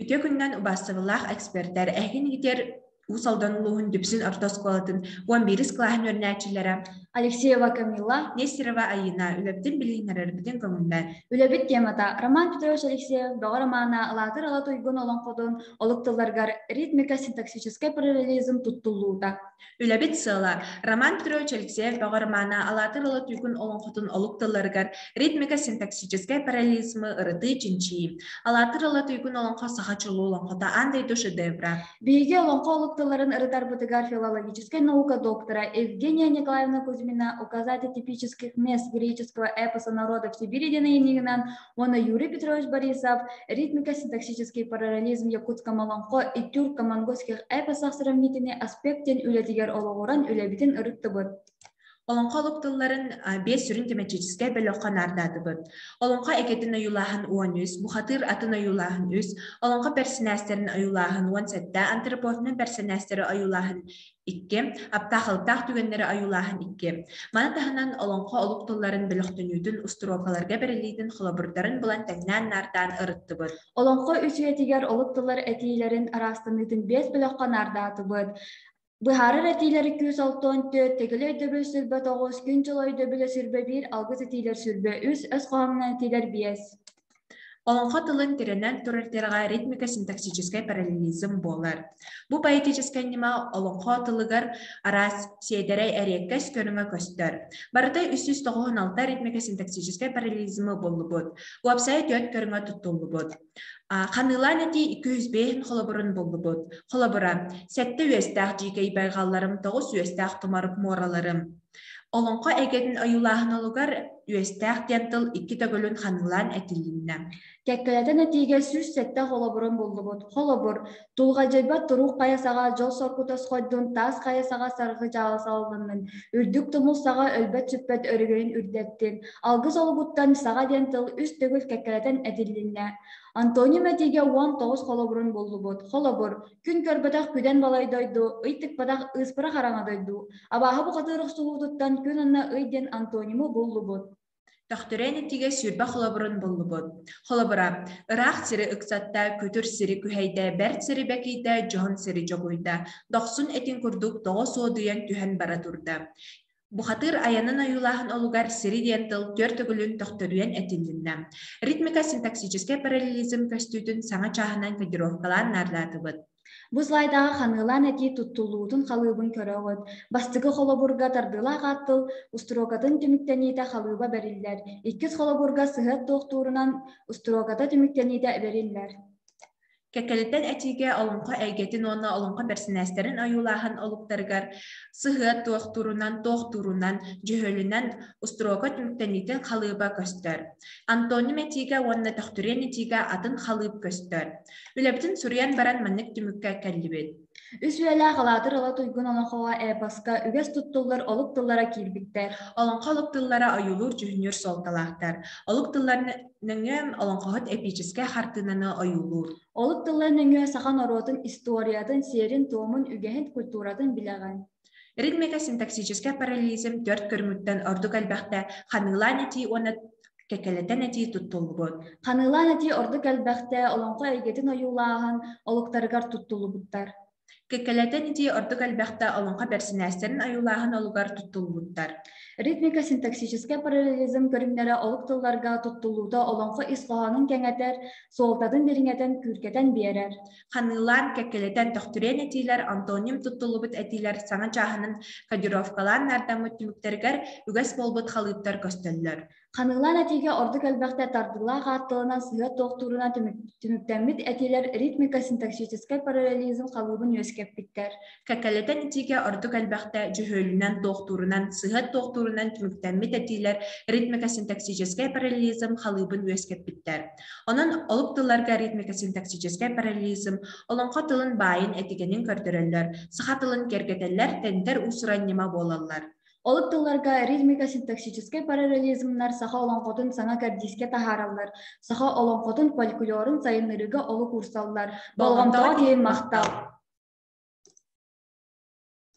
Үтүө күнүнэн убаастабыллаах экспертэр, эһигин Уус Алдан улууһун Дүпсүн орто оскуолатын 11 кылааһын үөрэнээччилэрэ Алексеева Камила, Нестерова Айыына үлэбитин билиһиннэрэрбитин көҥүллээн. Үлэбит темата Роман Петрович Алексеев Бөҕө романа Алаатыр Ала Туйгун олоҥхотун олук тылларыгар ритмика-синтаксическай параллелизм туттуллуута. Үлэбит сыала Роман Петрович Алексеев Бөҕө романа Алаатыр Ала Туйгун олоҥхотун олук тылларыгар ритмика-синтаксическай параллелизмы ырытыы чинчийии. Алаатыр Ала Туйгун олоҥхо саха чулуу олоҥхото аан дойду шедевра. Биһиги олоҥхо олук тылларын ырытарбытыгар филологическай наука доктора Евгения Николаевна Кузьмина «Указатель типических мест греческого эпоса народов Сибири» диэн ыйынньыгынан уонна Юрий Петрович Борисов «Ритмико-синтаксический параллелизм якутско-молоҥхо и тюрко-монгольских эпосах сравнительный аспект» диэн үлэтигэр олоҕуран үлэбитин ырыттыбыт. Олоҥхо олук тылларын биэс сүрүн тематическай бөлөххө наардаатыбыт. Олоҥхо эгэтин ойуулааһын 13, бухатыыр атын ойуулааһын 3, олоҥхо бэрсинээстэрин ойуулааһын 17, антропофнай бэрсинээстэри ойуулааһын 2, аптаахалыктаах түгэннэри ойуулааһын 2. Маны таһынан олоҥхо олук тылларын бөлөхтөнүүтүн устуруокаларга бэриллиитин холобурдарын булан тэҥнээн наардаан ырыттыбыт. Олоҥхо үс үйэтигэр олук тыллар этиилэрин араастаныытын биэс бөлөххө наардаатыбыт. Быһаарар этиилэри күүс 64, тэгили өйдөбүл 29, күн-дьыл өйдөбүлэ 21, алгыс этиилэр 23, өс хоһоонунан этиилэр 5. Олоҥхо тылын тирэнэн турар тираҕа ритмика-синтаксическай параллелизм буолар. Бу поэтическай ньыма олоҥхо тылыгар араас сиэдэрэй эриэккэс көрүҥэ көстөр. Барыта 396 ритмика-синтаксическай параллелизмы буллубут. Уопсайа түөрт көрүҥэ туттуллубут. Ханыылаан этии 205 холобурун буллубут. Холобура, сэттэ үөстээх дьиикэй байҕалларым, тоҕус үөстээх тумарык муораларым. Олоҥхо эйгэтин ойуулааһын олугар үөстээх диэн тыл икки төгүлүн ханыылаан этилиннэ. Кэккэлэтэн этиигэ 107 холобурун буллубут. Холобур, тулҕадьыйбат туруук хайа саҕа дьол соргута схойдун, таас хайа саҕа саргы дьаалы салалланнын, үрдүк тумул саҕа өлбөт-сүппэт өрөгөйүн үрдэттин, алгыс олугуттан саҕа диэн тыл үс төгүл кэккэлэтэн этилиннэ. Антоним этиигэ 19 холобурун буллубут. Холобур, күн көрбөтөх күдэн балай дойду, ый тыкпатах ыыспыра хараҥа дойду, абааһы бухатыыр охсуһуутуттан күн уонна ый диэн антониму буллубут. Төхтүрээн итигэ 20 холобурун буллубут. Холобура, ыраах сири ыксатта, күтүр сири күһэйдэ, бэрт сири бэкийдэ, дьоһун сири дьогуйда, дохсун этин курдук тоҕо суодуйан түһэн бара турда. Бухатыыр айанын ойуулааһын олугар сири диэн тыл түөрт төгүлүн төхтөрүйэн этилиннэ. Ритмика-синтаксическай параллелизм көстүүтүн саҥа чааһынан кодировкалаан наардаатыбыт. Бу слайдаҕа ханыылаан этии туттуллуутун халыыбын көрөҕүт. Бастакы холобурга тардыылаах аат тыл устуруокатын түмүктэниитэ халыыба бэриллэр. Иккис холобурга сыһыат туохтуурунан устуруоката түмүктэниитэ бэриллэр. Кэккэлиттэн этиигэ олоҥхо эйгэтин уонна олоҥхо бэрсинээстэрин ойуулааһын олуктарыгар сыһыат туохтуурунан, туохтуурунан, дьөһүөлүнэн устуруока түмүктэниитин халыыба көстөр. Антоним этиигэ уонна төхтүрүөн этиигэ атын халыып көстөр. Үлэбитин суруйан баран маннык түмүккэ кэллибит. Үс үйэлээх Алаатыр Ыла Туйгун олоҥхоҕо эпоска үгэс туттуллар олук тыллара киирбиттэр. Олоҥхо олук тыллара ойуулуур-дьүһүннүүр суолталаахтар. Олук тыллар нөҥүө олоҥхоһут эпическэй хартыынаны ойуулуур. Олук тыллар нөҥүө саха норуотун историятын, сиэрин-туомун, үгэһин, культуратын билэҕин. Ритмика-синтаксическай параллелизм түөрт көрүҥүттэн ордук элбэхтэ ханыылаан этии уонна кэккэлэтэн этии туттуллубут. Ханыылаан этии ордук элбэхтэ олоҥхо эйгэтин ойуулааһын олуктарыгар туттуллубуттар. Кэккэлэтэн этии ордук элбэхтэ олоҥхо бэрсинээстэрин ойуулааһын олугар туттуллубуттар. Ритмика-синтаксическай параллелизм көрүҥнэрэ олук тылларга туттуллуута олоҥхо ис хоһоонун кэҥэтэр, суолтатын дириҥэтэн, күүркэтэн биэрэр. Ханыылаан, кэккэлэтэн төхтүрүйэн этиилэр антоним туттуллубут этиилэр саҥа чааһынан кодировкалаан наардаммыт түмүктэригэр үгэс буолбут халыыптар көстөллөр. Ханыылаан этиигэ ордук элбэхтэ тардыылаах аат тылынан сыһыат туохтуурунан түмүктэммит этиилэр ритмика-синтаксическай параллелизм халыыбын үөскэппиттэр. Кэккэлэтэн этиигэ ордук элбэхтэ дьөһүөлүнэн туохтуурунан, сыһыат туохтуурунан түмүктэммит этиилэр ритмика-синтаксическай параллелизм халыыбын үөскэппиттэр. Онон олук тылларга ритмика-синтаксическай параллелизм олоҥхо тылын баайын этигэнин көрдөрөллөр, саха тылын киэргэтэллэр, тэнитэр уус-уран ньыма буолаллар. Олук тылларга ритмика-синтаксическай параллелизмнар саха олоҥхотун саҥа кэрдиискэ таһаараллар, саха олоҥхотун фольклорун сайыннарыыга олук уурсаллар. Болҕомтоҕо иһин махтал!